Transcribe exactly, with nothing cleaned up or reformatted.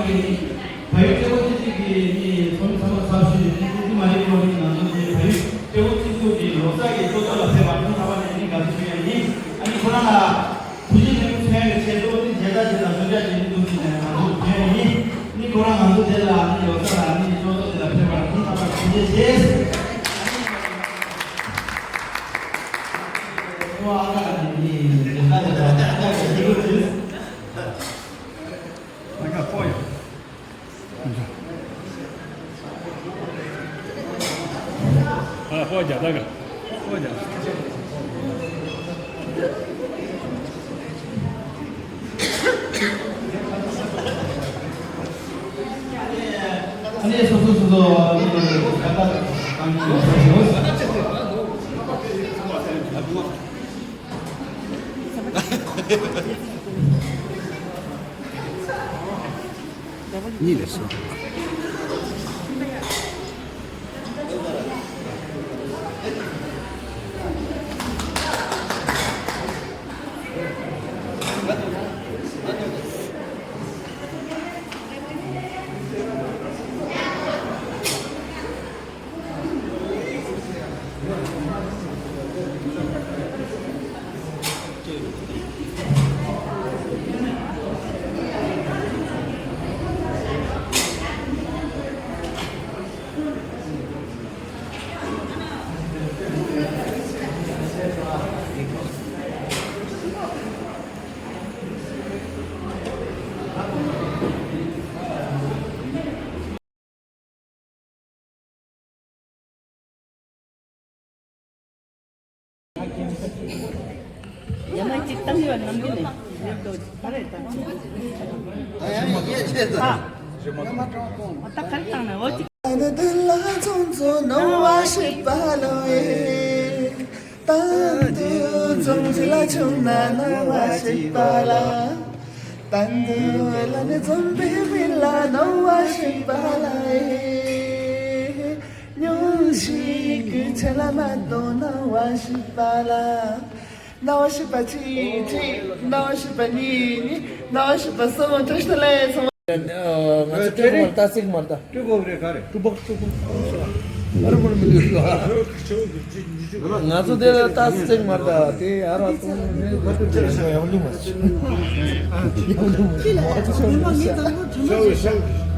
བལ་ཡུལ་སྤྲེའུ་སྟོན་གྱི་ནི་ཚོགས་མི་ཚང་མ་ཚབ་ཞུས་ནས་ཏི་ཏི་མ་རི་ཁོ་རའི་ནང་དུ་ནི་བལ་ཡུལ་སྤྲེའུ་སྟོན་གྱི་ལོ་གསར་གྱི་སྤྲོ་ཚོགས་ལ་ཕེབས་པར་སྙིང་ཐག་པ་ནས་ནི་དགའ་བསུ་ཞུ་ཡ་ཡིན། ཨ་ནི་ཁོ་རང་ལ་ཐུགས་རྗེ་ཆེན་པོ་མཚོན་ཡ་གི་ཆེད་དུ་ནི་མཇལ་དར་ཅིག་དང་མཚོན་ཆ་ཅིག་ནི་འདུག་ཅིག་ནས་ང་ཚོ་ཕེབས་ཡ་ཡིན། ནི་ཁོ་རང་ང་ཚོ་དེ་ལ་ནི་ལོ་གསར་ལ་ནི་སྤྲོ་ཚོགས་དེ་ལ་ཕེབས་པར་སྙིང་ཐག་པ་ཐུགས་རྗེ་ཆེ། ཨ་ནི་ཁོ་ཨ་ཁ་ནི་ནི་མཇལ་དར་དེ་དང་ཨ་ཁ་གི་ཐུགས་རྗེ་ཆེ། གཉིས་ལས་སོ། ཡ་མ་གཅིག་བཏང་ཡོད་ནམ་གི་ལས། ཨ་ཡ་ཡ་ཆེ་ད། ཨ་ད་ག་རེ་བཏང་ན་འོ་གཅིག་ད་འདི་ལ་ཚོང་ཚོ་ནོར་བ་ཤེས་པ་ལོ་ཨེ། ད་འདི་ཚོང་ཚོ་ལ་ཆུང་ན་ནོར་བ་ཤེས་པ་ལ། ད་འདི་ལ་ནི་འཛོམས་པའི་མི་ལ་ནོར་བ་ཤེས་པ་ལ་ཨེ། ཉུང་ཞིག་གི་ཆེ་ལ་མ་གཏོང་ན་བ་ཞིག་པ་ལ། ན་བ་ཞིག་པ་གཅིག་གཅིག་ན་བ་ཞིག་པ་གཉིས་གཉིས་ན་བ་ཞིག་པ་གསུམ་བཀྲ་ཤིས་བདེ་ལེགས་ཚང་མ། ང་ཚོ་ཀྲུ་གུ་མར་ལྟ་ཚིག་མར་ལྟ། ཀྲུ་གུ་རེ་ག་རེ། ཀྲུ་བག་ཀྲུ་བག་ཨ་ར་མར་མི་འདུག་ལ། ང་ཚོ་དེ་ལ་ལྟ་ཚིག་མར་ལྟ་དེ་ཨ་ར་ཏུང་ནི་ག་ཏུ་ཅི་ལ་ཤ་ཡང་ལུང་མ་ཤ་ཡང་ལུང་མ་ཤ།